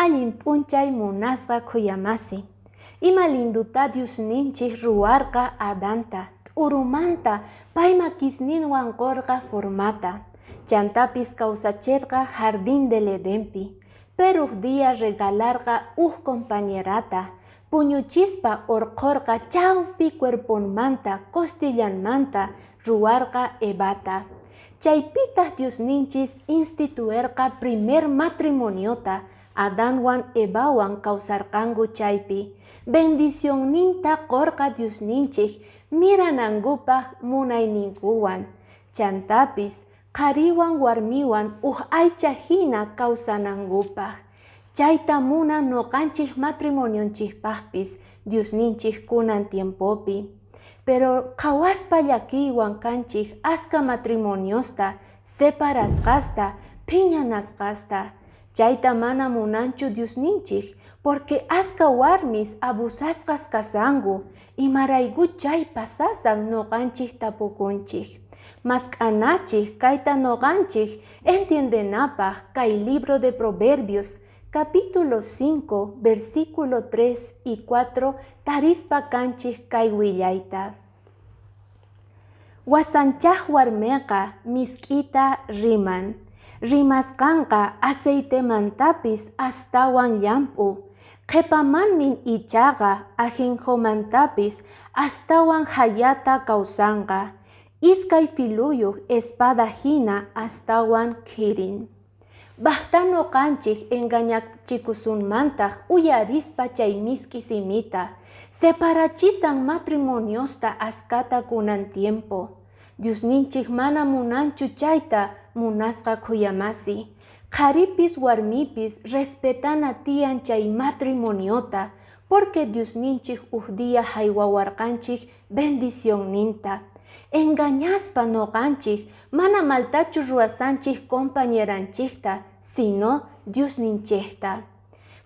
Allin p'unchay munasqa khuyamasi. Ima linduta Diosninchik ruwarqa Adanta, t'urumanta pay makisninwan qurqa formata. Chantapis kawsachirqa jardín del Edenpi. Pero uj día regalarqa uj compañerata, puñuchispa urqhurqa chawpi cuerponmanta, costillanmanta ruwarqa Evata. Chaypitaq Diosninchis instituerqa primer matrimoniota Adanwan Evawan kawsarqanku chaypi. Bendicionninta qurqa Diosninchik miranankupaq munayninkuwan. Chantapis qhariwan warmiwan uj aycha hina kawsanankupaq. Chayta munan nuqanchik matrimonionchikpaqpis Diosninchik kunan tiempopi. Pero qhawaspa llakiywan kanchik aska matrimoniosta, separasqasta, phiñanasqasta. Chayta mana munanchu Diosninchik, porque aska warmis abusasqas kasanku, imarayku chay pasasan nuqanchik tapukunchik. Mask'anachik kayta nuqanchik entiendenapaq kay libro de Proverbios, capítulo 5, versículo 3 y 4, tarispa kanchik kay willayta. Wasanchaq warmiqa misk'ita riman. Rimasqanqa aceitemantapis astawan llamp'u. Qhipamanmin ichaqa ajenjomantapis astawan hayata kawsanqa. Iskay filuyuq espada hina astawan khirin. Bajta nuqanchik engañachikusunmantaq uyarispa chay misk'i simita. Separachisan matrimoniosta askata kunan tiempo. Diosninchik mana munanchu chayta munasqa khuyamasi. Qharipis warmipis respetana tiyan chay matrimoniota, porque Diosninchik uj día haywawarqanchik bendicionninta. Engañaspa nuqanchik mana maltachu ruwasanchik compañeranchikta, sino Diosninchikta.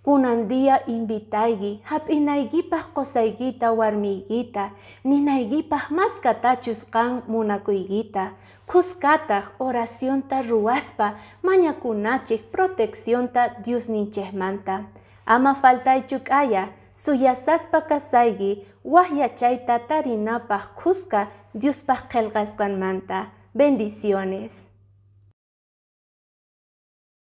Kunan día invitayki hap'inaykipaq qusaykita warmiykita, ninaykipaq maskatachus qan munakuykita, khuskataq oracionta ruwaspa mañakunachik proteccionta Diosninchikmanta. Ama faltaychu k'aya, suyasaspa kasayki waj yachayta tarinapaq khuska Diospaq qillqasqanmanta. Bendiciones.